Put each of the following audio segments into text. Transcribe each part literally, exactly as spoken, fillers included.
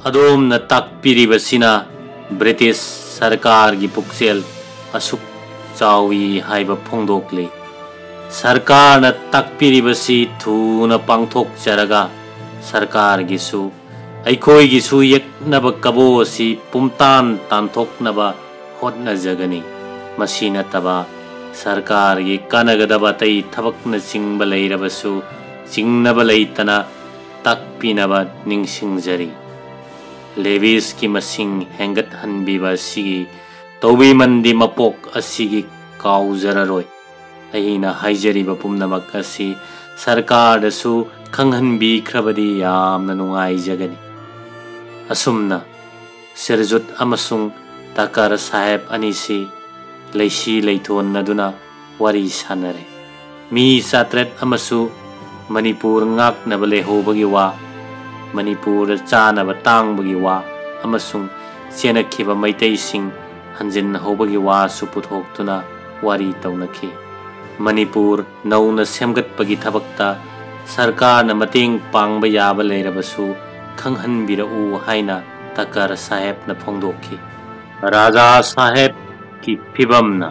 ꯑꯗꯣꯝꯅ ꯇꯥꯛꯄꯤꯔꯤꯕꯁꯤꯅ ꯕ꯭ꯔꯤꯇꯤꯁ ꯁꯔꯀꯥꯔꯒꯤ ꯄꯨꯛꯆꯦꯜ ꯑꯁꯨꯛ ꯆꯥꯎꯏ ꯍꯥꯏꯕ ꯐꯣꯡꯗꯣꯛꯂꯤ꯫ ꯁꯔꯀꯥꯔꯅ ꯇꯥꯛꯄꯤꯔꯤꯕꯁꯤ ꯊꯨꯅ ꯄꯥꯡꯊꯣꯛꯆꯔꯒ ꯁꯔꯀꯥꯔꯒꯤꯁꯨ ꯑꯩꯈꯣꯏꯒꯤꯁꯨ ꯌꯦꯛꯅꯕ ꯀꯕꯣ ꯑꯁꯤ ꯄꯨꯝꯇꯥꯟ ꯇꯥꯟꯊꯣꯛꯅꯕ ꯍꯣꯠꯅꯖꯒꯅꯤ꯫ ꯃꯁꯤ ꯅꯠꯇꯕ ꯁꯔꯀꯥꯔꯒꯤ ꯀꯥꯟꯅꯒꯗꯕ ꯑꯇꯩ ꯊꯕꯛꯅꯆꯤꯡꯕ ꯂꯩꯔꯕꯁꯨ ꯆꯤꯡꯅꯕ ꯂꯩꯇꯅ ꯇꯥꯛꯄꯤꯅꯕ ꯅꯤꯡꯁꯤꯡꯖꯔꯤ꯫ ꯂꯦꯕꯤꯁꯀꯤ ꯃꯁꯤꯡ ꯍꯦꯟꯒꯠꯍꯟꯕꯤꯕ ꯑꯁꯤꯒꯤ ꯇꯧꯕꯤꯃꯜꯗꯤ ꯃꯄꯣꯛ ꯑꯁꯤꯒꯤ ꯀꯥꯎꯖꯔꯔꯣꯏ꯫ ꯑꯩꯅ ꯍꯥꯏꯖꯔꯤꯕ ꯄꯨꯝꯅꯃꯛ ꯑꯁꯤ ꯁꯔꯀꯥꯔꯗꯁꯨ ꯈꯪꯍꯟꯕꯤꯈ꯭ꯔꯕꯗꯤ ꯌꯥꯝꯅ ꯅꯨꯡꯉꯥꯏꯖꯒꯅꯤ꯫ ꯑꯁꯨꯝꯅ ꯁꯤꯔꯖꯨꯠ ꯑꯃꯁꯨꯡ ꯇꯥꯀꯔ ꯁꯥꯍꯦꯕ ꯑꯅꯤꯁꯤ ꯂꯩꯁꯤ ꯂꯩꯊꯣꯟꯅꯗꯨꯅ ꯋꯥꯔꯤ ꯁꯥꯟꯅꯔꯦ꯫ ꯃꯤ ꯆꯥꯇ꯭ꯔꯦꯠ ꯑꯃꯁꯨ ꯃꯅꯤꯄꯨꯔ ꯉꯥꯛꯅꯕ ꯂꯩꯍꯧꯕꯒꯤ ꯋꯥ, ꯃꯅꯤꯄꯨꯔꯗ ꯆꯥꯅꯕ ꯇꯥꯡꯕꯒꯤ ꯋꯥ ꯑꯃꯁꯨꯡ ꯆꯦꯟꯅꯈꯤꯕ ꯃꯩꯇꯩꯁꯤꯡ ꯍꯟꯖꯤꯟꯍꯧꯕꯒꯤ ꯋꯥꯁꯨ ꯄꯨꯊꯣꯛꯇꯨꯅ ꯋꯥꯔꯤ ꯇꯧꯅꯈꯤ꯫ ꯃꯅꯤꯄꯨꯔ ꯅꯧꯅ ꯁꯦꯝꯒꯠꯄꯒꯤ ꯊꯕꯛꯇ ꯁꯔꯀꯥꯔꯅ ꯃꯇꯦꯡ ꯄꯥꯡꯕ ꯌꯥꯕ ꯂꯩꯔꯕꯁꯨ ꯈꯪꯍꯟꯕꯤꯔꯛꯎ ꯍꯥꯏꯅ ꯇꯥꯀꯔ ꯁꯥꯍꯦꯕꯅ ꯐꯣꯡꯗꯣꯛꯈꯤ꯫ ꯔꯥꯖꯥ ꯁꯥꯍꯦꯕꯀꯤ ꯐꯤꯕꯝꯅ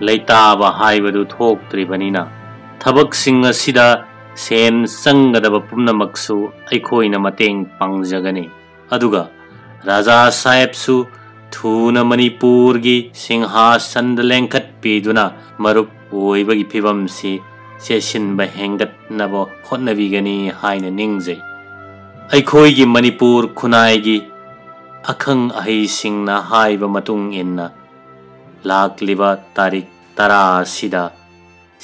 ꯂꯩꯇꯥꯕ ꯍꯥꯏꯕꯗꯨ ꯊꯣꯛꯇ꯭ꯔꯤꯕꯅꯤꯅ ꯊꯕꯛꯁꯤꯡ ꯑꯁꯤꯗ ꯁꯦꯟ ꯆꯪꯒꯗꯕ ꯄꯨꯝꯅꯃꯛꯁꯨ ꯑꯩꯈꯣꯏꯅ ꯃꯇꯦꯡ ꯄꯥꯡꯖꯒꯅꯤ꯫ ꯑꯗꯨꯒ ꯔꯥꯖꯥ ꯁꯥꯍꯦꯕꯁꯨ ꯊꯨꯅ ꯃꯅꯤꯄꯨꯔꯒꯤ ꯁꯤꯡꯍꯥꯁꯟꯗ ꯂꯦꯡꯈꯠꯄꯤꯗꯨꯅ ꯃꯔꯨꯞ ꯑꯣꯏꯕꯒꯤ ꯐꯤꯕꯝꯁꯤ ꯆꯦꯠꯁꯤꯟꯕ ꯍꯦꯟꯒꯠꯅꯕ ꯍꯣꯠꯅꯕꯤꯒꯅꯤ ꯍꯥꯏꯅ ꯅꯤꯡꯖꯩ꯫ ꯑꯩꯈꯣꯏꯒꯤ ꯃꯅꯤꯄꯨꯔ ꯈꯨꯟꯅꯥꯏꯒꯤ ꯑꯈꯪ ꯑꯍꯩꯁꯤꯡꯅ ꯍꯥꯏꯕ ꯃꯇꯨꯡ ꯏꯟꯅ ꯂꯥꯛꯂꯤꯕ ꯇꯥꯔꯤꯛ ꯇꯔꯥ ꯑꯁꯤꯗ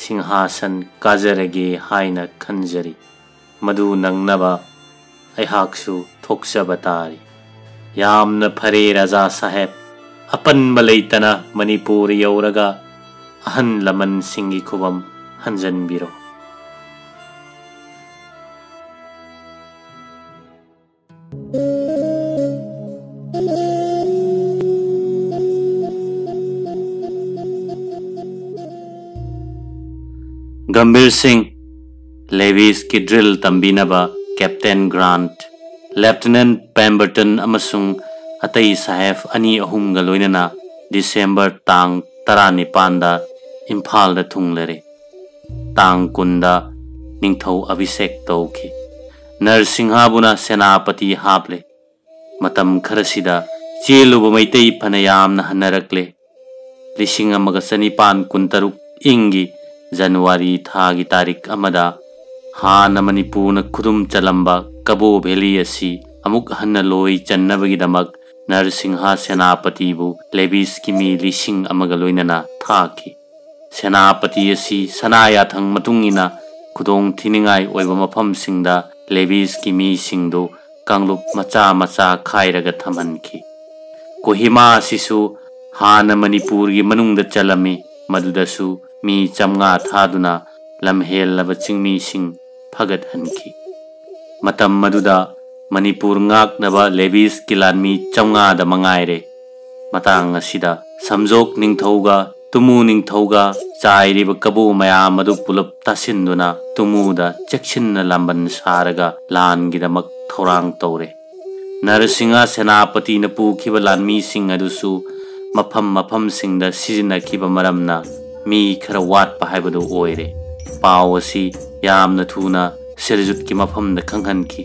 ꯁꯤꯡꯍꯥꯁꯟ ꯀꯥꯖꯔꯒꯦ ꯍꯥꯏꯅ ꯈꯟꯖꯔꯤ꯫ ꯃꯗꯨ ꯅꯪꯅꯕ ꯑꯩꯍꯥꯛꯁꯨ ꯊꯣꯛꯆꯕ ꯇꯥꯔꯤ꯫ ꯌꯥꯝꯅ ꯐꯔꯦ ꯔꯥꯖꯥ ꯁꯥꯍꯦꯕ, ꯑꯄꯟꯕ ꯂꯩꯇꯅ ꯃꯅꯤꯄꯨꯔ ꯌꯧꯔꯒ ꯑꯍꯜ ꯂꯃꯟꯁꯤꯡꯒꯤ ꯈꯨꯕꯝ ꯍꯟꯖꯟꯕꯤꯔꯣ꯫ ꯒꯝꯚꯤꯔ ꯁꯤꯡ, ꯂꯦꯚꯤꯁꯀꯤ ꯗ꯭ꯔꯤꯜ ꯇꯝꯕꯤꯅꯕ ꯀꯦꯞꯇꯦꯟ ꯒ꯭ꯔꯥꯟꯠ꯫ ꯂꯦꯐꯇꯤꯅꯦꯟ ꯄꯦꯝꯕꯔꯇꯟ ꯑꯃꯁꯨꯡ ꯑꯇꯩ ꯁꯥꯍꯦꯕ ꯑꯅꯤ ꯑꯍꯨꯝꯒ ꯂꯣꯏꯅꯅ ꯗꯤꯁꯦꯝꯕꯔ ꯇꯥꯡ ꯇꯔꯥꯅꯤꯄꯥꯟꯗ ꯏꯝꯐꯥꯜꯗ ꯊꯨꯡꯂꯔꯦ꯫ ꯇꯥꯡ ꯀꯨꯟꯗ ꯅꯤꯡꯊꯧ ꯑꯚꯤꯁꯦꯛ ꯇꯧꯈꯤ꯫ ꯅꯔꯁꯤꯡꯍꯥꯕꯨꯅ ꯁꯦꯅꯥꯄꯇꯤ ꯍꯥꯞꯂꯦ꯫ ꯃꯇꯝ ꯈꯔꯁꯤꯗ ꯆꯦꯜꯂꯨꯕ ꯃꯩꯇꯩ ꯐꯅ ꯌꯥꯝꯅ ꯍꯟꯅꯔꯛꯂꯦ꯫ ꯂꯤꯁꯤꯡ ꯑꯃꯒ ꯆꯅꯤꯄꯥꯟ ꯀꯨꯟꯇꯔꯨꯛ ꯏꯪꯒꯤ ꯖꯅꯋꯥꯔꯤ ꯊꯥꯒꯤ ꯇꯥꯔꯤꯛ ꯑꯃꯗ ꯍꯥꯟꯅ ꯃꯅꯤꯄꯨꯔꯅ ꯈꯨꯗꯨꯝ ꯆꯜꯂꯝꯕ ꯀꯕꯣ ꯚꯦꯂꯤ ꯑꯁꯤ ꯑꯃꯨꯛ ꯍꯟꯅ ꯂꯣꯏ ꯆꯟꯅꯕꯒꯤꯗꯃꯛ ꯅꯔꯁꯤꯡꯍ ꯁꯦꯅꯥꯄꯇꯤꯕꯨ ꯂꯦꯕꯤꯁꯀꯤ ꯃꯤ ꯂꯤꯁꯤꯡ ꯑꯃꯒ ꯂꯣꯏꯅꯅ ꯊꯥꯈꯤ꯫ ꯁꯦꯅꯥꯄꯇꯤ ꯑꯁꯤ ꯁꯅꯥ ꯌꯥꯊꯪ ꯃꯇꯨꯡ ꯏꯟꯅ ꯈꯨꯗꯣꯡ ꯊꯤꯅꯤꯡꯉꯥꯏ ꯑꯣꯏꯕ ꯃꯐꯝꯁꯤꯡꯗ ꯂꯦꯕꯤꯁꯀꯤ ꯃꯤꯁꯤꯡꯗꯨ ꯀꯥꯡꯂꯨꯞ ꯃꯆꯥ ꯃꯆꯥ ꯈꯥꯏꯔꯒ ꯊꯝꯍꯟꯈꯤ꯫ ꯀꯣꯍꯤꯃꯥ ꯑꯁꯤꯁꯨ ꯍꯥꯟꯅ ꯃꯅꯤꯄꯨꯔꯒꯤ ꯃꯅꯨꯡꯗ ꯆꯜꯂꯝꯃꯤ, ꯃꯗꯨꯗꯁꯨ ꯃꯤ ꯆꯥꯝꯃꯉꯥ ꯊꯥꯗꯨꯅ ꯂꯝꯍꯦꯜꯂꯕ ꯆꯤꯡꯃꯤꯁꯤꯡ ꯐꯒꯠꯍꯟꯈꯤ꯫ ꯃꯇꯝ ꯑꯗꯨꯗ ꯃꯅꯤꯄꯨꯔ ꯉꯥꯛꯅꯕ ꯂꯦꯕꯤꯁꯀꯤ ꯂꯥꯟꯃꯤ ꯆꯥꯝꯃꯉꯥꯗ ꯃꯉꯥꯏꯔꯦ꯫ ꯃꯇꯥꯡ ꯑꯁꯤꯗ ꯁꯝꯖꯣꯛ ꯅꯤꯡꯊꯧꯒ ꯇꯨꯃꯨ ꯅꯤꯡꯊꯧꯒ ꯆꯥꯏꯔꯤꯕ ꯀꯕꯣ ꯃꯌꯥꯝ ꯑꯗꯨ ꯄꯨꯂꯞ ꯇꯥꯁꯤꯟꯗꯨꯅ ꯇꯨꯃꯨꯗ ꯆꯦꯛꯁꯤꯟꯅ ꯂꯥꯝꯕꯟ ꯁꯥꯔꯒ ꯂꯥꯟꯒꯤꯗꯃꯛ ꯊꯧꯔꯥꯡ ꯇꯧꯔꯦ꯫ ꯅꯔꯁꯤꯡꯍ ꯁꯦꯅꯥꯄꯇꯤꯅ ꯄꯨꯈꯤꯕ ꯂꯥꯟꯃꯤꯁꯤꯡ ꯑꯗꯨꯁꯨ ꯃꯐꯝ ꯃꯐꯝꯁꯤꯡꯗ ꯁꯤꯖꯤꯟꯅꯈꯤꯕ ꯃꯔꯝꯅ ꯃꯤ ꯈꯔ ꯋꯥꯠꯄ ꯍꯥꯏꯕꯗꯨ ꯑꯣꯏꯔꯦ꯫ ꯄꯥꯎ ꯑꯁꯤ ꯌꯥꯝꯅ ꯊꯨꯅ ꯁꯤꯔꯖꯨꯠꯀꯤ ꯃꯐꯝꯗ ꯈꯪꯍꯟꯈꯤ꯫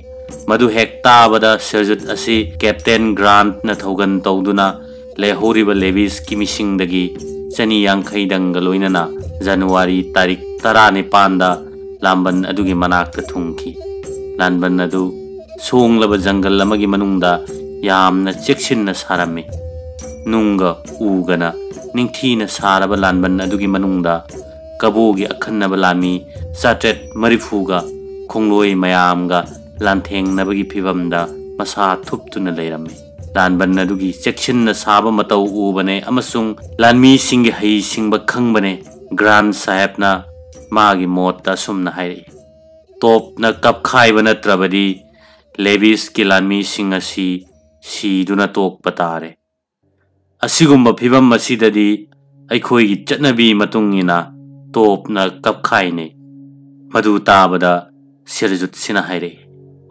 ꯃꯗꯨ ꯍꯦꯛ ꯇꯥꯕꯗ ꯁꯤꯔꯖꯨꯠ ꯑꯁꯤ ꯀꯦꯞꯇꯦꯟ ꯒ꯭ꯔꯥꯟꯠꯅ ꯊꯧꯒꯟ ꯇꯧꯗꯨꯅ ꯂꯩꯍꯧꯔꯤꯕ ꯂꯦꯕꯤꯁꯀꯤ ꯃꯤꯁꯤꯡꯗꯒꯤ ꯆꯅꯤ ꯌꯥꯡꯈꯩꯗꯪꯒ ꯂꯣꯏꯅꯅ ꯖꯅꯋꯥꯔꯤ ꯇꯥꯔꯤꯛ ꯇꯔꯥꯅꯤꯄꯥꯟꯗ ꯂꯥꯟꯕꯟ ꯑꯗꯨꯒꯤ ꯃꯅꯥꯛꯇ ꯊꯨꯡꯈꯤ꯫ ꯂꯥꯟꯕꯟ ꯑꯗꯨ ꯁꯣꯡꯂꯕ ꯖꯪꯒꯜ ꯑꯃꯒꯤ ꯃꯅꯨꯡꯗ ꯌꯥꯝꯅ ꯆꯦꯛꯁꯤꯟꯅ ꯁꯥꯔꯝꯃꯤ꯫ ꯅꯨꯡꯒ ꯎꯒꯅ ꯅꯤꯡꯊꯤꯅ ꯁꯥꯔꯕ ꯂꯥꯟꯕꯟ ꯑꯗꯨꯒꯤ ꯃꯅꯨꯡꯗ ꯀꯕꯣꯒꯤ ꯑꯈꯟꯅꯕ ꯂꯥꯟꯃꯤ ꯆꯥꯇ꯭ꯔꯦꯠ ꯃꯔꯤꯐꯨꯒ ꯈꯣꯡꯂꯣꯏ ꯃꯌꯥꯝꯒ ꯂꯥꯟꯊꯦꯡꯅꯕꯒꯤ ꯐꯤꯚꯝꯗ ꯃꯁꯥ ꯊꯨꯞꯇꯨꯅ ꯂꯩꯔꯝꯃꯤ꯫ ꯂꯥꯟꯕꯟ ꯑꯗꯨꯒꯤ ꯆꯦꯛꯁꯤꯟꯅ ꯁꯥꯕ ꯃꯇꯧ ꯎꯕꯅꯦ ꯑꯃꯁꯨꯡ ꯂꯥꯟꯃꯤꯁꯤꯡꯒꯤ ꯍꯩꯁꯤꯡꯕ ꯈꯪꯕꯅꯦ ꯒ꯭ꯔꯥꯟ ꯁꯥꯍꯦꯕꯅ ꯃꯥꯒꯤ ꯃꯣꯠꯇ ꯑꯁꯨꯝꯅ ꯍꯥꯏꯔꯛꯏ, "ꯇꯣꯞꯅ ꯀꯞꯈꯥꯏꯕ ꯅꯠꯇ꯭ꯔꯕꯗꯤ ꯂꯦꯕꯤꯁꯀꯤ ꯂꯥꯟꯃꯤꯁꯤꯡ ꯑꯁꯤ ꯁꯤꯗꯨꯅ ꯇꯣꯛꯄ ꯇꯥꯔꯦ꯫ ꯑꯁꯤꯒꯨꯝꯕ ꯐꯤꯚꯝ ꯑꯁꯤꯗꯗꯤ ꯑꯩꯈꯣꯏꯒꯤ ꯆꯠꯅꯕꯤ ꯃꯇꯨꯡ ꯏꯟꯅ ꯇꯣꯞꯅ ꯀꯞꯈꯥꯏꯅꯩ꯫" ꯃꯗꯨ ꯇꯥꯕꯗ ꯁꯤꯔꯖꯨꯠꯁꯤꯅ ꯍꯥꯏꯔꯛꯏ,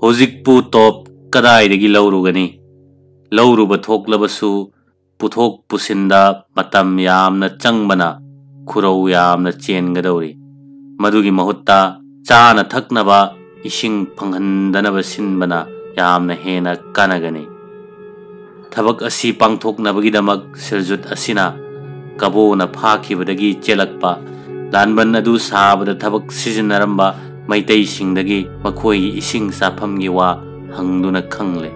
"ꯍꯧꯖꯤꯛꯄꯨ ꯇꯣꯞ ꯀꯗꯥꯏꯗꯒꯤ ꯂꯧꯔꯨꯒꯅꯤ? ꯂꯧꯔꯨꯕ ꯊꯣꯛꯂꯕꯁꯨ ꯄꯨꯊꯣꯛ ꯄꯨꯁꯤꯟꯗ ꯃꯇꯝ ꯌꯥꯝꯅ ꯆꯪꯕꯅ ꯈꯨꯔꯧ ꯌꯥꯝꯅ ꯆꯦꯟꯒꯗꯧꯔꯤ꯫ ꯃꯗꯨꯒꯤ ꯃꯍꯨꯠꯇ ꯆꯥꯅ ꯊꯛꯅꯕ ꯏꯁꯤꯡ ꯐꯪꯍꯟꯗꯅꯕ ꯁꯤꯟꯕꯅ ꯌꯥꯝꯅ ꯍꯦꯟꯅ ꯀꯥꯟꯅꯒꯅꯤ꯫ ꯊꯕꯛ ꯑꯁꯤ ꯄꯥꯡꯊꯣꯛꯅꯕꯒꯤꯗꯃꯛ ꯁꯤꯔꯖꯨꯠ ꯑꯁꯤꯅ ꯀꯕꯣꯅ ꯐꯥꯈꯤꯕꯗꯒꯤ ꯆꯦꯜꯂꯛꯄ ꯂꯥꯟꯕꯟ ꯑꯗꯨ ꯁꯥꯕꯗ ꯊꯕꯛ ꯁꯤꯖꯤꯟꯅꯔꯝꯕ ꯃꯩꯇꯩꯁꯤꯡꯗꯒꯤ ꯃꯈꯣꯏꯒꯤ ꯏꯁꯤꯡ ꯆꯥꯐꯝꯒꯤ ꯋꯥ ꯍꯪꯗꯨꯅ ꯈꯪꯂꯦ꯫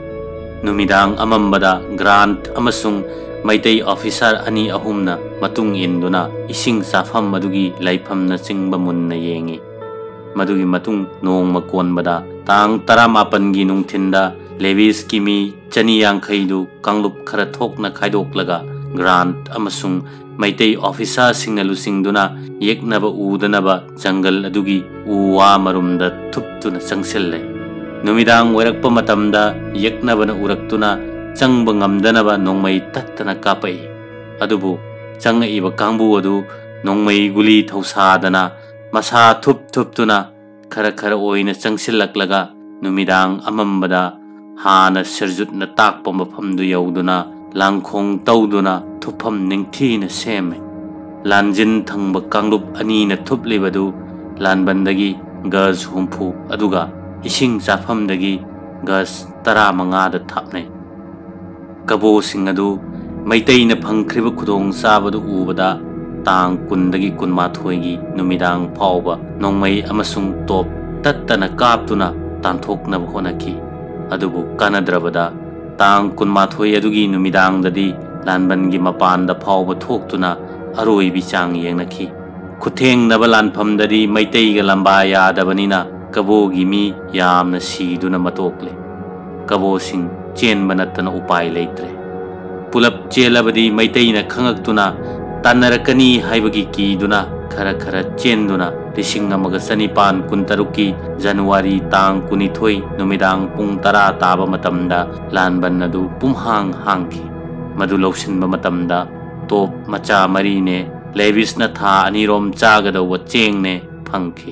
ꯅꯨꯃꯤꯗꯥꯡ ꯑꯃꯝꯕꯗ ꯒ꯭ꯔꯥꯟꯠ ꯑꯃꯁꯨꯡ ꯃꯩꯇꯩ ꯑꯣꯐꯤꯁꯥꯔ ꯑꯅꯤ ꯑꯍꯨꯝꯅ ꯃꯇꯨꯡ ꯏꯟꯗꯨꯅ ꯏꯁꯤꯡ ꯆꯥꯐꯝ ꯑꯗꯨꯒꯤ ꯂꯩꯐꯝꯅꯆꯤꯡꯕ ꯃꯨꯟꯅ ꯌꯦꯡꯏ꯫ ꯃꯗꯨꯒꯤ ꯃꯇꯨꯡ ꯅꯣꯡꯃ ꯀꯣꯟꯕꯗ ꯇꯥꯡ ꯇꯔꯥꯃꯥꯄꯟꯒꯤ ꯅꯨꯡꯊꯤꯟꯗ ꯂꯦꯕꯤꯁꯀꯤ ꯃꯤ ꯆꯅꯤ ꯌꯥꯡꯈꯩꯗꯨ ꯀꯥꯡꯂꯨꯞ ꯈꯔ ꯊꯣꯛꯅ ꯈꯥꯏꯗꯣꯛꯂꯒ ꯒ꯭ꯔꯥꯟꯠ ꯑꯃꯁꯨꯡ ꯃꯩꯇꯩ ꯑꯣꯐꯤꯁꯥꯔꯁꯤꯡꯅ ꯂꯨꯆꯤꯡꯗꯨꯅ ꯌꯦꯛꯅꯕ ꯎꯗꯅꯕ ꯖꯪꯒꯜ ꯑꯗꯨꯒꯤ ꯎ ꯋꯥ ꯃꯔꯨꯝꯗ ꯊꯨꯞꯇꯨꯅ ꯆꯪꯁꯤꯜꯂꯦ꯫ ꯅꯨꯃꯤꯗꯥꯡ ꯑꯣꯏꯔꯛꯄ ꯃꯇꯝꯗ ꯌꯦꯛꯅꯕꯅ ꯎꯔꯛꯇꯨꯅ ꯆꯪꯕ ꯉꯝꯗꯅꯕ ꯅꯣꯡꯃꯩ ꯇꯠꯇꯅ ꯀꯥꯞꯄꯛꯏ꯫ ꯑꯗꯨꯕꯨ ꯆꯪꯉꯛꯏꯕ ꯀꯥꯡꯕꯨ ꯑꯗꯨ ꯅꯣꯡꯃꯩ ꯒꯨꯂꯤ ꯊꯧꯁꯥꯗꯅ ꯃꯁꯥ ꯊꯨꯞ ꯊꯨꯞꯇꯨꯅ ꯈꯔ ꯈꯔ ꯑꯣꯏꯅ ꯆꯪꯁꯤꯜꯂꯛꯂꯒ ꯅꯨꯃꯤꯗꯥꯡ ꯑꯃꯝꯕꯗ ꯍꯥꯟꯅ ꯁꯤꯔꯖꯨꯠꯅ ꯇꯥꯛꯄ ꯃꯐꯝꯗꯨ ꯌꯧꯗꯨꯅ ꯂꯥꯡꯈꯣꯡ ꯇꯧꯗꯨꯅ ꯊꯨꯞꯐꯝ ꯅꯤꯡꯊꯤꯅ ꯁꯦꯝꯃꯦ꯫ ꯂꯥꯟꯖꯤꯟ ꯊꯪꯕ ꯀꯥꯡꯂꯨꯞ ꯑꯅꯤꯅ ꯊꯨꯞꯂꯤꯕꯗꯨ ꯂꯥꯟꯕꯟꯗꯒꯤ ꯒꯖ ꯍꯨꯝꯐꯨ ꯑꯗꯨꯒ ꯏꯁꯤꯡ ꯆꯥꯐꯝꯗꯒꯤ ꯒꯖ ꯇꯔꯥꯃꯉꯥꯗ ꯊꯥꯞꯅꯩ꯫ ꯀꯕꯣꯁꯤꯡ ꯑꯗꯨ ꯃꯩꯇꯩꯅ ꯐꯪꯈ꯭ꯔꯤꯕ ꯈꯨꯗꯣꯡꯆꯥꯕꯗꯨ ꯎꯕꯗ ꯇꯥꯡ ꯀꯨꯟꯗꯒꯤ ꯀꯨꯟꯃꯥꯊꯣꯏꯒꯤ ꯅꯨꯃꯤꯗꯥꯡ ꯐꯥꯎꯕ ꯅꯣꯡꯃꯩ ꯑꯃꯁꯨꯡ ꯇꯣꯞ ꯇꯠꯇꯅ ꯀꯥꯞꯇꯨꯅ ꯇꯥꯟꯊꯣꯛꯅꯕ ꯍꯣꯠꯅꯈꯤ꯫ ꯑꯗꯨꯕꯨ ꯀꯥꯟꯅꯗ꯭ꯔꯕꯗ ꯇꯥꯡ ꯀꯨꯟꯃꯥꯊꯣꯏ ꯑꯗꯨꯒꯤ ꯅꯨꯃꯤꯗꯥꯡꯗꯗꯤ ꯂꯥꯟꯕꯟꯒꯤ ꯃꯄꯥꯟꯗ ꯐꯥꯎꯕ ꯊꯣꯛꯇꯨꯅ ꯑꯔꯣꯏꯕꯤ ꯆꯥꯡ ꯌꯦꯡꯅꯈꯤ꯫ ꯈꯨꯠꯊꯦꯡꯅꯕ ꯂꯥꯟꯐꯝꯗꯗꯤ ꯃꯩꯇꯩꯒ ꯂꯝꯕꯥ ꯌꯥꯗꯕꯅꯤꯅ ꯀꯕꯣꯒꯤ ꯃꯤ ꯌꯥꯝꯅ ꯁꯤꯗꯨꯅ ꯃꯇꯣꯛꯂꯦ꯫ ꯀꯕꯣꯁꯤꯡ ꯆꯦꯟꯕ ꯅꯠꯇꯅ ꯎꯄꯥꯏ ꯂꯩꯇ꯭ꯔꯦ꯫ ꯄꯨꯂꯞ ꯆꯦꯜꯂꯕꯗꯤ ꯃꯩꯇꯩꯅ ꯈꯪꯉꯛꯇꯨꯅ ꯇꯥꯟꯅꯔꯛꯀꯅꯤ ꯍꯥꯏꯕꯒꯤ ꯀꯤꯗꯨꯅ ꯈꯔ ꯈꯔ ꯆꯦꯟꯗꯨꯅ ꯂꯤꯁꯤꯡ ꯑꯃꯒ ꯆꯅꯤꯄꯥꯟ ꯀꯨꯟꯇꯔꯨꯛꯀꯤ ꯖꯅꯋꯥꯔꯤ ꯇꯥꯡ ꯀꯨꯟꯅꯤꯊꯣꯏ ꯅꯨꯃꯤꯗꯥꯡ ꯄꯨꯡ ꯇꯔꯥ ꯇꯥꯕ ꯃꯇꯝꯗ ꯂꯥꯟꯕꯟ ꯑꯗꯨ ꯄꯨꯝꯍꯥꯡ ꯍꯥꯡꯈꯤ꯫ ꯃꯗꯨ ꯂꯧꯁꯤꯟꯕ ꯃꯇꯝꯗ ꯇꯣꯞ ꯃꯆꯥ ꯃꯔꯤꯅꯦ, ꯂꯦꯕꯤꯁꯅ ꯊꯥ ꯑꯅꯤꯔꯣꯝ ꯆꯥꯒꯗꯧꯕ ꯆꯦꯡꯅꯦ ꯐꯪꯈꯤ꯫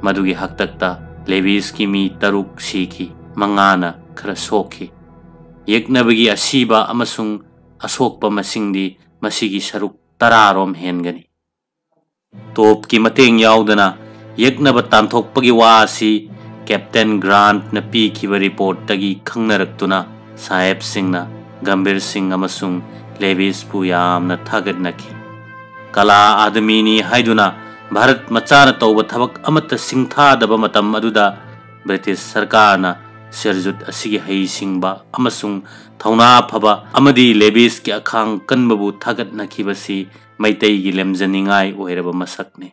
ꯃꯗꯨꯒꯤ ꯍꯥꯛꯇꯛꯇ ꯂꯦꯕꯤꯁꯀꯤ ꯃꯤ ꯇꯔꯨꯛ ꯁꯤꯈꯤ, ꯃꯉꯥꯅ ꯈꯔ ꯁꯣꯛꯈꯤ꯫ ꯌꯦꯛꯅꯕꯒꯤ ꯑꯁꯤꯕ ꯑꯃꯁꯨꯡ ꯑꯁꯣꯛꯄ ꯃꯁꯤꯡꯗꯤ ꯃꯁꯤꯒꯤ ꯁꯔꯨꯛ ꯇꯔꯥꯔꯣꯝ ꯍꯦꯟꯒꯅꯤ꯫ ꯇꯣꯞꯀꯤ ꯃꯇꯦꯡ ꯌꯥꯎꯗꯅ ꯌꯦꯛꯅꯕ ꯇꯥꯟꯊꯣꯛꯄꯒꯤ ꯋꯥ ꯑꯁꯤ ꯀꯦꯞꯇꯦꯟ ꯒ꯭ꯔꯥꯟꯠꯅ ꯄꯤꯈꯤꯕ ꯔꯤꯄꯣꯔꯠꯇꯒꯤ ꯈꯪꯅꯔꯛꯇꯨꯅ ꯁꯥꯍꯦꯕꯁꯤꯡꯅ ꯒꯝꯚꯤꯔ ꯁꯤꯡ ꯑꯃꯁꯨꯡ ꯂꯦꯕꯤꯁꯄꯨ ꯌꯥꯝꯅ ꯊꯥꯒꯠꯅꯈꯤ꯫ ꯀꯂꯥ ꯑꯥꯗꯃꯤꯅꯤ ꯍꯥꯏꯗꯨꯅ ꯚꯥꯔꯠ ꯃꯆꯥꯅ ꯇꯧꯕ ꯊꯕꯛ ꯑꯃꯠꯇ ꯁꯤꯡꯊꯥꯗꯕ ꯃꯇꯝ ꯑꯗꯨꯗ ꯕ꯭ꯔꯤꯇꯤꯁ ꯁꯔꯀꯥꯔꯅ ꯁꯤꯔꯖꯨꯠ ꯑꯁꯤꯒꯤ ꯍꯩꯁꯤꯡꯕ ꯑꯃꯁꯨꯡ ꯊꯧꯅꯥ ꯐꯕ ꯑꯃꯗꯤ ꯂꯦꯕꯤꯁꯀꯤ ꯑꯈꯥꯡ ꯀꯟꯕꯕꯨ ꯊꯥꯒꯠꯅꯈꯤꯕꯁꯤ ꯃꯩꯇꯩꯒꯤ ꯂꯦꯝꯖꯅꯤꯡꯉꯥꯏ ꯑꯣꯏꯔꯕ ꯃꯁꯛꯅꯤ꯫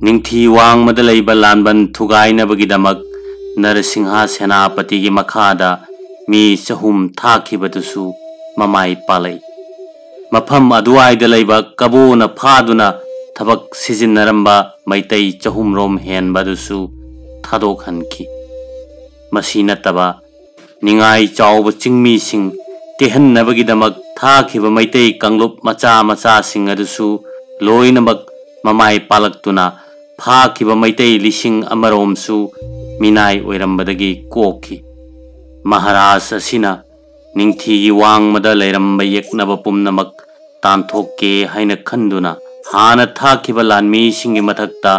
ꯅꯤꯡꯊꯤ ꯋꯥꯡꯃꯗ ꯂꯩꯕ ꯂꯥꯟꯕꯟ ꯊꯨꯒꯥꯏꯅꯕꯒꯤꯗꯃꯛ ꯅꯔꯁꯤꯡꯍ ꯁꯦꯅꯥꯄꯇꯤꯒꯤ ꯃꯈꯥꯗ ꯃꯤ ꯆꯍꯨꯝ ꯊꯥꯈꯤꯕꯗꯨꯁꯨ ꯃꯃꯥꯏ ꯄꯥꯛꯂꯛꯏ꯫ ꯃꯐꯝ ꯑꯗꯨꯋꯥꯏꯗ ꯂꯩꯕ ꯀꯕꯣꯅ ꯐꯥꯗꯨꯅ ꯊꯕꯛ ꯁꯤꯖꯤꯟꯅꯔꯝꯕ ꯃꯩꯇꯩ ꯆꯍꯨꯝꯔꯣꯝ ꯍꯦꯟꯕ ꯑꯗꯨꯁꯨ ꯊꯥꯗꯣꯛꯍꯟꯈꯤ꯫ ꯃꯁꯤ ꯅꯠꯇꯕ ꯅꯤꯡꯉꯥꯏ ꯆꯥꯎꯕ ꯆꯤꯡꯃꯤꯁꯤꯡ ꯇꯦꯍꯟꯅꯕꯒꯤꯗꯃꯛ ꯊꯥꯈꯤꯕ ꯃꯩꯇꯩ ꯀꯥꯡꯂꯨꯞ ꯃꯆꯥ ꯃꯆꯥꯁꯤꯡ ꯑꯗꯨꯁꯨ ꯂꯣꯏꯅꯃꯛ ꯃꯃꯥꯏ ꯄꯥꯛꯂꯛꯇꯨꯅ ꯐꯥꯈꯤꯕ ꯃꯩꯇꯩ ꯂꯤꯁꯤꯡ ꯑꯃꯔꯣꯝꯁꯨ ꯃꯤꯅꯥꯏ ꯑꯣꯏꯔꯝꯕꯗꯒꯤ ꯀꯣꯛꯈꯤ꯫ ꯃꯍꯥꯔꯥꯖ ꯑꯁꯤꯅ ꯅꯤꯡꯊꯤꯒꯤ ꯋꯥꯡꯃꯗ ꯂꯩꯔꯝꯕ ꯌꯦꯛꯅꯕ ꯄꯨꯝꯅꯃꯛ ꯇꯥꯟꯊꯣꯛꯀꯦ ꯍꯥꯏꯅ ꯈꯟꯗꯨꯅ ꯍꯥꯟꯅ ꯊꯥꯈꯤꯕ ꯂꯥꯟꯃꯤꯁꯤꯡꯒꯤ ꯃꯊꯛꯇ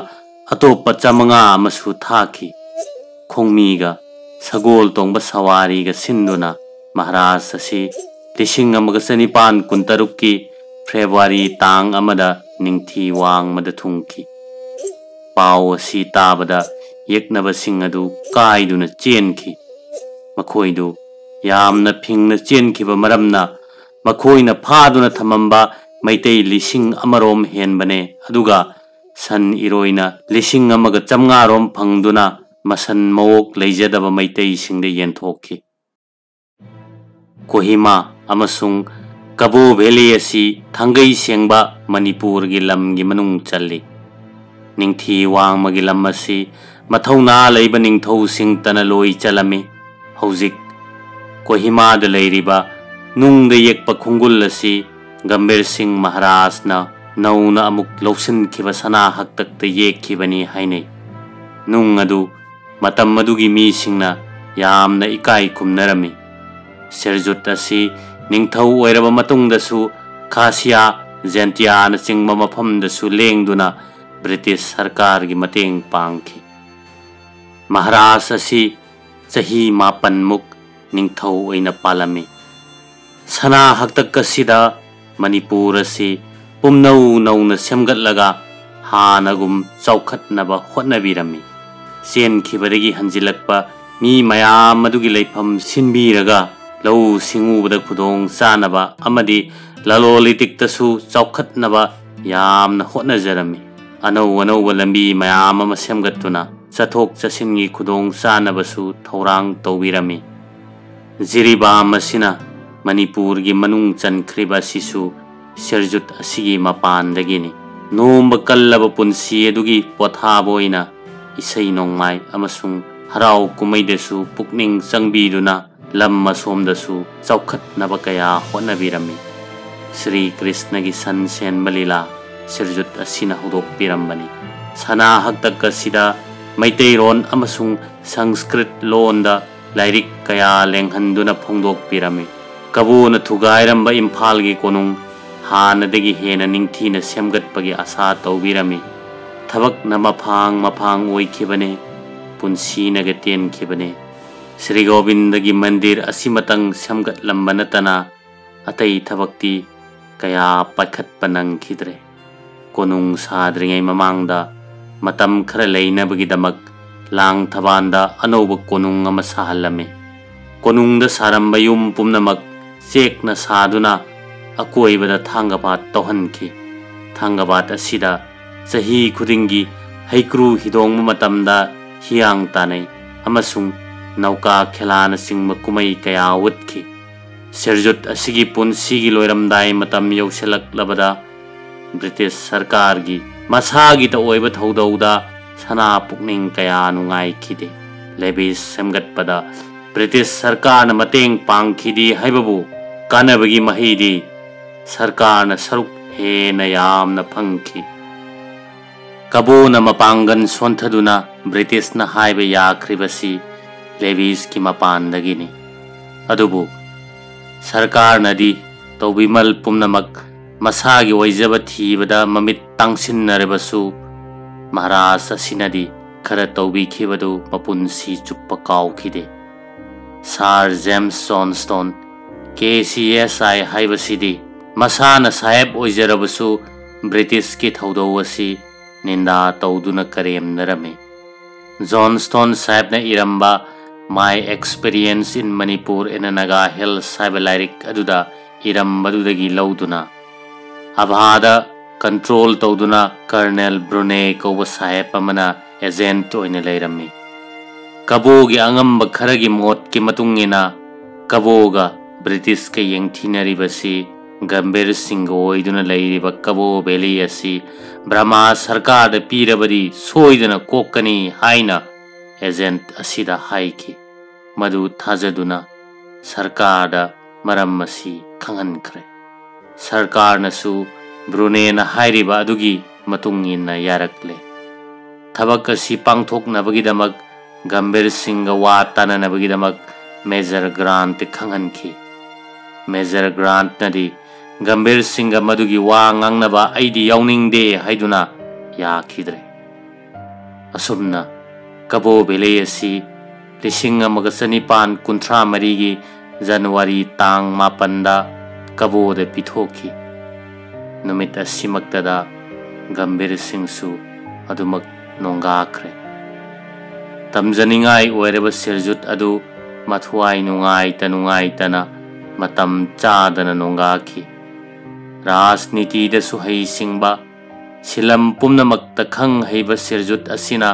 ꯑꯇꯣꯞꯄ ꯆꯥꯃꯉꯥ ꯑꯃꯁꯨ ꯊꯥꯈꯤ꯫ ꯈꯣꯡꯃꯤꯒ ꯁꯒꯣꯜ ꯇꯣꯡꯕ ꯁꯋꯥꯔꯤꯒ ꯁꯤꯟꯗꯨꯅ ꯃꯍꯥꯔꯥꯖ ꯑꯁꯤ ꯂꯤꯁꯤꯡ ꯑꯃꯒ ꯆꯅꯤꯄꯥꯟ ꯀꯨꯟꯇꯔꯨꯛꯀꯤ ꯐꯦꯕ꯭ꯔꯨꯋꯥꯔꯤ ꯇꯥꯡ ꯑꯃꯗ ꯅꯤꯡꯊꯤ ꯋꯥꯡꯃꯗ ꯊꯨꯡꯈꯤ꯫ ꯄꯥꯎ ꯑꯁꯤ ꯇꯥꯕꯗ ꯌꯦꯛꯅꯕꯁꯤꯡ ꯑꯗꯨ ꯀꯥꯏꯗꯨꯅ ꯆꯦꯟꯈꯤ꯫ ꯃꯈꯣꯏꯗꯨ ꯌꯥꯝꯅ ꯐꯤꯡꯅ ꯆꯦꯟꯈꯤꯕ ꯃꯔꯝꯅ ꯃꯈꯣꯏꯅ ꯐꯥꯗꯨꯅ ꯊꯝꯃꯝꯕ ꯃꯩꯇꯩ ꯂꯤꯁꯤꯡ ꯑꯃꯔꯣꯝ ꯍꯦꯟꯕꯅꯦ, ꯑꯗꯨꯒ ꯁꯟ ꯏꯔꯣꯏꯅ ꯂꯤꯁꯤꯡ ꯑꯃꯒ ꯆꯥꯃꯉꯥꯔꯣꯝ ꯐꯪꯗꯨꯅ ꯃꯁꯟ ꯃꯋꯣꯛ ꯂꯩꯖꯗꯕ ꯃꯩꯇꯩꯁꯤꯡꯗ ꯌꯦꯟꯊꯣꯛꯈꯤ꯫ ꯀꯣꯍꯤꯃꯥ ꯑꯃꯁꯨꯡ ꯀꯕꯣ ꯚꯦꯂꯤ ꯑꯁꯤ ꯊꯥꯡꯒꯩ ꯁꯦꯡꯕ ꯃꯅꯤꯄꯨꯔꯒꯤ ꯂꯝꯒꯤ ꯃꯅꯨꯡ ꯆꯜꯂꯤ꯫ ꯅꯤꯡꯊꯤ ꯋꯥꯡꯃꯒꯤ ꯂꯝ ꯑꯁꯤ ꯃꯊꯧꯅꯥ ꯂꯩꯕ ꯅꯤꯡꯊꯧꯁꯤꯡꯇꯅ ꯂꯣꯏ ꯆꯜꯂꯝꯃꯤ꯫ ꯍꯧꯖꯤꯛ ꯀꯣꯍꯤꯃꯥꯗ ꯂꯩꯔꯤꯕ ꯅꯨꯡꯗ ꯌꯦꯛꯄ ꯈꯣꯡꯒꯨꯜ ꯑꯁꯤ ꯒꯝꯚꯤꯔ ꯁꯤꯡ ꯃꯍꯥꯔꯥꯖꯅ ꯅꯧꯅ ꯑꯃꯨꯛ ꯂꯧꯁꯤꯟꯈꯤꯕ ꯁꯅꯥ ꯍꯛꯇꯛꯇ ꯌꯦꯛꯈꯤꯕꯅꯤ ꯍꯥꯏꯅꯩ꯫ ꯅꯨꯡ ꯑꯗꯨ ꯃꯇꯝ ꯑꯗꯨꯒꯤ ꯃꯤꯁꯤꯡꯅ ꯌꯥꯝꯅ ꯏꯀꯥꯏ ꯈꯨꯝꯅꯔꯝꯃꯤ꯫ ꯁꯤꯔꯖꯨꯠ ꯑꯁꯤ ꯅꯤꯡꯊꯧ ꯑꯣꯏꯔꯕ ꯃꯇꯨꯡꯗꯁꯨ ꯈꯥꯁꯤꯌꯥ, ꯖꯦꯟꯇꯤꯌꯥꯅꯆꯤꯡꯕ ꯃꯐꯝꯗꯁꯨ ꯂꯦꯡꯗꯨꯅ ꯕ꯭ꯔꯤꯇꯤꯁ ꯁꯔꯀꯥꯔꯒꯤ ꯃꯇꯦꯡ ꯄꯥꯡꯈꯤ꯫ ꯃꯍꯥꯔꯥꯖ ꯑꯁꯤ ꯆꯍꯤ ꯃꯥꯄꯟꯃꯨꯛ ꯅꯤꯡꯊꯧ ꯑꯣꯏꯅ ꯄꯥꯜꯂꯝꯃꯤ꯫ ꯁꯅꯥ ꯍꯥꯛꯇꯛ ꯑꯁꯤꯗ ꯃꯅꯤꯄꯨꯔ ꯑꯁꯤ ꯄꯨꯝꯅꯧ ꯅꯧꯅ ꯁꯦꯝꯒꯠꯂꯒ ꯍꯥꯟꯅꯒꯨꯝ ꯆꯥꯎꯈꯠꯅꯕ ꯍꯣꯠꯅꯕꯤꯔꯝꯃꯤ꯫ ꯆꯦꯟꯈꯤꯕꯗꯒꯤ ꯍꯟꯖꯤꯜꯂꯛꯄ ꯃꯤ ꯃꯌꯥꯝ ꯑꯗꯨꯒꯤ ꯂꯩꯐꯝ ꯁꯤꯟꯕꯤꯔꯒ ꯂꯧꯎ ꯁꯤꯡꯎꯕꯗ ꯈꯨꯗꯣꯡ ꯆꯥꯅꯕ ꯑꯃꯗꯤ ꯂꯂꯣꯟ ꯏꯇꯤꯛꯇꯁꯨ ꯆꯥꯎꯈꯠꯅꯕ ꯌꯥꯝꯅ ꯍꯣꯠꯅꯖꯔꯝꯃꯤ꯫ ꯑꯅꯧ ꯑꯅꯧꯕ ꯂꯝꯕꯤ ꯃꯌꯥꯝ ꯑꯃ ꯁꯦꯝꯒꯠꯇꯨꯅ ꯆꯠꯊꯣꯛ ꯆꯠꯁꯤꯟꯒꯤ ꯈꯨꯗꯣꯡ ꯆꯥꯅꯕꯁꯨ ꯊꯧꯔꯥꯡ ꯇꯧꯕꯤꯔꯝꯃꯤ꯫ ꯖꯤꯔꯤꯕꯥꯝ ꯑꯁꯤꯅ ꯃꯅꯤꯄꯨꯔꯒꯤ ꯃꯅꯨꯡ ꯆꯟꯈ꯭ꯔꯤꯕ ꯑꯁꯤꯁꯨ ꯁꯤꯔꯖꯨꯠ ꯑꯁꯤꯒꯤ ꯃꯄꯥꯟꯗꯒꯤꯅꯤ꯫ ꯅꯣꯝꯕ ꯀꯜꯂꯕ ꯄꯨꯟꯁꯤ ꯑꯗꯨꯒꯤ ꯄꯣꯊꯥꯕ ꯑꯣꯏꯅ ꯏꯁꯩ ꯅꯣꯡꯃꯥꯏ ꯑꯃꯁꯨꯡ ꯍꯔꯥꯎ ꯀꯨꯝꯍꯩꯗꯁꯨ ꯄꯨꯛꯅꯤꯡ ꯆꯪꯕꯤꯗꯨꯅ ꯂꯝ ꯑꯁꯣꯝꯗꯁꯨ ꯆꯥꯎꯈꯠꯅꯕ ꯀꯌꯥ ꯍꯣꯠꯅꯕꯤꯔꯝꯃꯤ꯫ ꯁ꯭ꯔꯤ ꯀ꯭ꯔꯤꯁꯅꯒꯤ ꯁꯟ ꯁꯦꯟꯕ ꯂꯤꯂꯥ ꯁꯤꯔꯖꯨꯠ ꯑꯁꯤꯅ ꯍꯧꯗꯣꯛꯄꯤꯔꯝꯕꯅꯤ꯫ ꯁꯅꯥ ꯍꯥꯛꯇꯛ ꯑꯁꯤꯗ ꯃꯩꯇꯩꯔꯣꯟ ꯑꯃꯁꯨꯡ ꯁꯪꯁꯀ꯭ꯔꯤꯠ ꯂꯣꯟꯗ ꯂꯥꯏꯔꯤꯛ ꯀꯌꯥ ꯂꯦꯡꯍꯟꯗꯨꯅ ꯐꯣꯡꯗꯣꯛꯄꯤꯔꯝꯃꯤ꯫ ꯀꯕꯣꯅ ꯊꯨꯒꯥꯏꯔꯝꯕ ꯏꯝꯐꯥꯜꯒꯤ ꯀꯣꯅꯨꯡ ꯍꯥꯟꯅꯗꯒꯤ ꯍꯦꯟꯅ ꯅꯤꯡꯊꯤꯅ ꯁꯦꯝꯒꯠꯄꯒꯤ ꯑꯥꯁꯥ ꯇꯧꯕꯤꯔꯝꯃꯤ꯫ ꯊꯕꯛꯅ ꯃꯐꯥꯡ ꯃꯐꯥꯡ ꯑꯣꯏꯈꯤꯕꯅꯦ, ꯄꯨꯟꯁꯤꯅꯒ ꯇꯦꯟꯈꯤꯕꯅꯦ꯫ ꯁ꯭ꯔꯤ ꯒꯣꯕꯤꯟꯗꯒꯤ ꯃꯟꯗꯤꯔ ꯑꯁꯤꯃꯇꯪ ꯁꯦꯝꯒꯠꯂꯝꯕ ꯅꯠꯇꯅ ꯑꯇꯩ ꯊꯕꯛꯇꯤ ꯀꯌꯥ ꯄꯥꯏꯈꯠꯄ ꯅꯪꯈꯤꯗ꯭ꯔꯦ꯫ ꯀꯣꯅꯨꯡ ꯁꯥꯗ꯭ꯔꯤꯉꯩ ꯃꯃꯥꯡꯗ ꯃꯇꯝ ꯈꯔ ꯂꯩꯅꯕꯒꯤꯗꯃꯛ ꯂꯥꯡ ꯊꯕꯥꯟꯗ ꯑꯅꯧꯕ ꯀꯣꯅꯨꯡ ꯑꯃ ꯁꯥꯍꯜꯂꯝꯃꯤ꯫ ꯀꯣꯅꯨꯡꯗ ꯁꯥꯔꯝꯕ ꯌꯨꯝ ꯄꯨꯝꯅꯃꯛ ꯆꯦꯛꯅ ꯁꯥꯗꯨꯅ ꯑꯀꯣꯏꯕꯗ ꯊꯥꯡꯒꯕꯥꯠ ꯇꯧꯍꯟꯈꯤ꯫ ꯊꯥꯡꯒꯕꯥꯠ ꯑꯁꯤꯗ ꯆꯍꯤ ꯈꯨꯗꯤꯡꯒꯤ ꯍꯩꯀ꯭ꯔꯨ ꯍꯤꯗꯣꯡꯕ ꯃꯇꯝꯗ ꯍꯤꯌꯥꯡ ꯇꯥꯟꯅꯩ ꯑꯃꯁꯨꯡ ꯅꯧꯀꯥ ꯈꯦꯂꯥꯅꯆꯤꯡꯕ ꯀꯨꯝꯍꯩ ꯀꯌꯥ ꯎꯠꯈꯤ꯫ ꯁꯤꯔꯖꯨꯠ ꯑꯁꯤꯒꯤ ꯄꯨꯟꯁꯤꯒꯤ ꯂꯣꯏꯔꯝꯗꯥꯏ ꯃꯇꯝ ꯌꯧꯁꯤꯜꯂꯛꯂꯕꯗ ꯕ꯭ꯔꯤꯇꯤꯁ ꯁꯔꯀꯥꯔꯒꯤ ꯃꯁꯥꯒꯤꯇ ꯑꯣꯏꯕ ꯊꯧꯗꯧꯗ ꯁꯅꯥ ꯄꯨꯛꯅꯤꯡ ꯀꯌꯥ ꯅꯨꯡꯉꯥꯏꯈꯤꯗꯦ꯫ ꯂꯦꯕꯤꯁ ꯁꯦꯝꯒꯠꯄꯗ ꯕ꯭ꯔꯤꯇꯤꯁ ꯁꯔꯀꯥꯔꯅ ꯃꯇꯦꯡ ꯄꯥꯡꯈꯤꯗꯦ ꯍꯥꯏꯕꯕꯨ ꯀꯥꯟꯅꯕꯒꯤ ꯃꯍꯩꯗꯤ ꯁꯔꯀꯥꯔꯅ ꯁꯔꯨꯛ ꯍꯦꯟꯅ ꯌꯥꯝꯅ ꯐꯪꯈꯤ꯫ ꯀꯕꯣꯅ ꯃꯄꯥꯡꯒꯜ ꯁꯣꯟꯊꯗꯨꯅ ꯕ꯭ꯔꯤꯇꯤꯁꯅ ꯍꯥꯏꯕ ꯌꯥꯈ꯭ꯔꯤꯕꯁꯤ ꯂꯦꯕꯤꯁꯀꯤ ꯃꯄꯥꯟꯗꯒꯤꯅꯤ꯫ ꯑꯗꯨꯕꯨ ꯁꯔꯀꯥꯔꯅꯗꯤ ꯇꯧꯕꯤꯃꯜ ꯄꯨꯝꯅꯃꯛ ꯃꯁꯥꯒꯤ ꯑꯣꯏꯖꯕ ꯊꯤꯕꯗ ꯃꯃꯤꯠ ꯇꯥꯡꯁꯤꯟꯅꯔꯕꯁꯨ, ꯃꯍꯥꯔꯥꯖ ꯑꯁꯤꯅꯗꯤ ꯈꯔ ꯇꯧꯕꯤꯈꯤꯕꯗꯨ ꯃꯄꯨꯟꯁꯤ ꯆꯨꯞꯄ ꯀꯥꯎꯈꯤꯗꯦ꯫ ꯁꯥꯔ James Johnston, K C S ꯑꯥꯏ ꯍꯥꯏꯕꯁꯤꯗꯤ ꯃꯁꯥꯅ ꯁꯥꯍꯦꯕ ꯑꯣꯏꯖꯔꯕꯁꯨ ꯕ꯭ꯔꯤꯇꯤꯁꯀꯤ ꯊꯧꯗꯧ ꯑꯁꯤ ꯅꯤꯟꯗꯥ ꯇꯧꯗꯨꯅ ꯀꯔꯦꯝꯅꯔꯝꯃꯤ꯫ ꯖꯣꯟꯁꯇꯣꯟ ꯁꯥꯍꯦꯕꯅ ꯏꯔꯝꯕ My Experience in Manipur and Naga Hills ꯍꯥꯏꯕ ꯂꯥꯏꯔꯤꯛ ꯑꯗꯨꯗ ꯏꯔꯝꯕꯗꯨꯗꯒꯤ ꯂꯧꯗꯨꯅ ꯑꯚꯥꯗ ꯀꯟꯇ꯭ꯔꯣꯜ ꯇꯧꯗꯨꯅ ꯀꯔꯅꯦꯜ ꯕ꯭ꯔꯨꯅꯦ ꯀꯧꯕ ꯁꯥꯍꯦꯕ ꯑꯃꯅ ꯑꯦꯖꯦꯟꯠ ꯑꯣꯏꯅ ꯂꯩꯔꯝꯃꯤ꯫ ꯀꯕꯣꯒꯤ ꯑꯉꯝꯕ ꯈꯔꯒꯤ ꯃꯣꯠꯀꯤ ꯃꯇꯨꯡ ꯏꯟꯅ ꯀꯕꯣꯒ ꯕ꯭ꯔꯤꯇꯤꯁꯀ ꯌꯦꯡꯊꯤꯅꯔꯤꯕꯁꯤ ꯒꯝꯚꯤꯔ ꯁꯤꯡꯒ ꯑꯣꯏꯗꯨꯅ ꯂꯩꯔꯤꯕ ꯀꯕꯣ ꯚꯦꯂꯤ ꯑꯁꯤ ꯕ꯭ꯔꯃꯥ ꯁꯔꯀꯥꯔꯗ ꯄꯤꯔꯕꯗꯤ ꯁꯣꯏꯗꯅ ꯀꯣꯛꯀꯅꯤ ꯍꯥꯏꯅ ꯑꯦꯖꯦꯟꯠ ꯑꯁꯤꯗ ꯍꯥꯏꯈꯤ꯫ ꯃꯗꯨ ꯊꯥꯖꯗꯨꯅ ꯁꯔꯀꯥꯔꯗ ꯃꯔꯝ ꯑꯁꯤ ꯈꯪꯍꯟꯈ꯭ꯔꯦ꯫ ꯁꯔꯀꯥꯔꯅꯁꯨ ꯕ꯭ꯔꯨꯅꯦꯅ ꯍꯥꯏꯔꯤꯕ ꯑꯗꯨꯒꯤ ꯃꯇꯨꯡ ꯏꯟꯅ ꯌꯥꯔꯛꯂꯦ꯫ ꯊꯕꯛ ꯑꯁꯤ ꯄꯥꯡꯊꯣꯛꯅꯕꯒꯤꯗꯃꯛ ꯒꯝꯚꯤꯔ ꯁꯤꯡꯒ ꯋꯥ ꯇꯥꯅꯅꯕꯒꯤꯗꯃꯛ ꯃꯦꯖꯔ ꯒ꯭ꯔꯥꯟꯠ ꯈꯪꯍꯟꯈꯤ꯫ ꯃꯦꯖꯔ ꯒ꯭ꯔꯥꯟꯠꯅꯗꯤ ꯒꯝꯚꯤꯔ ꯁꯤꯡꯒ ꯃꯗꯨꯒꯤ ꯋꯥ ꯉꯥꯡꯅꯕ ꯑꯩꯗꯤ ꯌꯥꯎꯅꯤꯡꯗꯦ ꯍꯥꯏꯗꯨꯅ ꯌꯥꯈꯤꯗ꯭ꯔꯦ꯫ ꯑꯁꯨꯝꯅ ꯀꯕꯣ ꯚꯦꯂꯤ ꯑꯁꯤ ꯂꯤꯁꯤꯡ ꯑꯃꯒ ꯆꯅꯤꯄꯥꯟ ꯀꯨꯟꯊ꯭ꯔꯥ ꯃꯔꯤꯒꯤ ꯖꯅꯋꯥꯔꯤ ꯇꯥꯡ ꯃꯥꯄꯟꯗ ꯀꯕꯣꯗ ꯄꯤꯊꯣꯛꯈꯤ꯫ ꯅꯨꯃꯤꯠ ꯑꯁꯤꯃꯛꯇꯗ ꯒꯝꯚꯤꯔ ꯁꯤꯡꯁꯨ ꯑꯗꯨꯃꯛ ꯅꯣꯡꯒꯥꯈ꯭ꯔꯦ꯫ ꯇꯝꯖꯅꯤꯡꯉꯥꯏ ꯑꯣꯏꯔꯕ ꯁꯤꯔꯖꯨꯠ ꯑꯗꯨ ꯃꯊ꯭ꯋꯥꯏ ꯅꯨꯡꯉꯥꯏꯇ ꯅꯨꯡꯉꯥꯏꯇꯅ ꯃꯇꯝ ꯆꯥꯗꯅ ꯅꯣꯡꯒꯥꯈꯤ꯫ ꯔꯥꯖꯅꯤꯇꯤꯗꯁꯨ ꯍꯩꯁꯤꯡꯕ, ꯁꯤꯂꯝ ꯄꯨꯝꯅꯃꯛꯇ ꯈꯪ ꯍꯩꯕ ꯁꯤꯔꯖꯨꯠ ꯑꯁꯤꯅ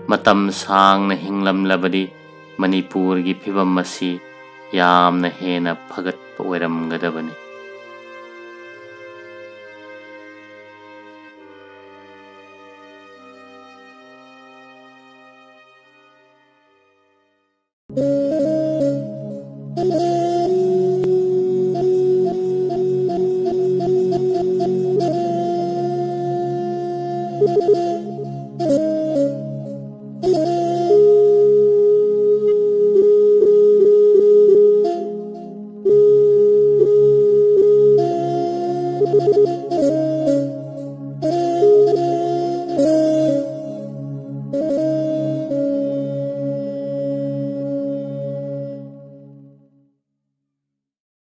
ꯃꯇꯝ ꯁꯥꯡꯅ ꯍꯤꯡꯂꯝꯂꯕꯗꯤ ꯃꯅꯤꯄꯨꯔꯒꯤ ꯐꯤꯕꯝ ꯑꯁꯤ ꯌꯥꯝꯅ ꯍꯦꯟꯅ ꯐꯒꯠꯄ ꯑꯣꯏꯔꯝꯒꯗꯕꯅꯤ꯫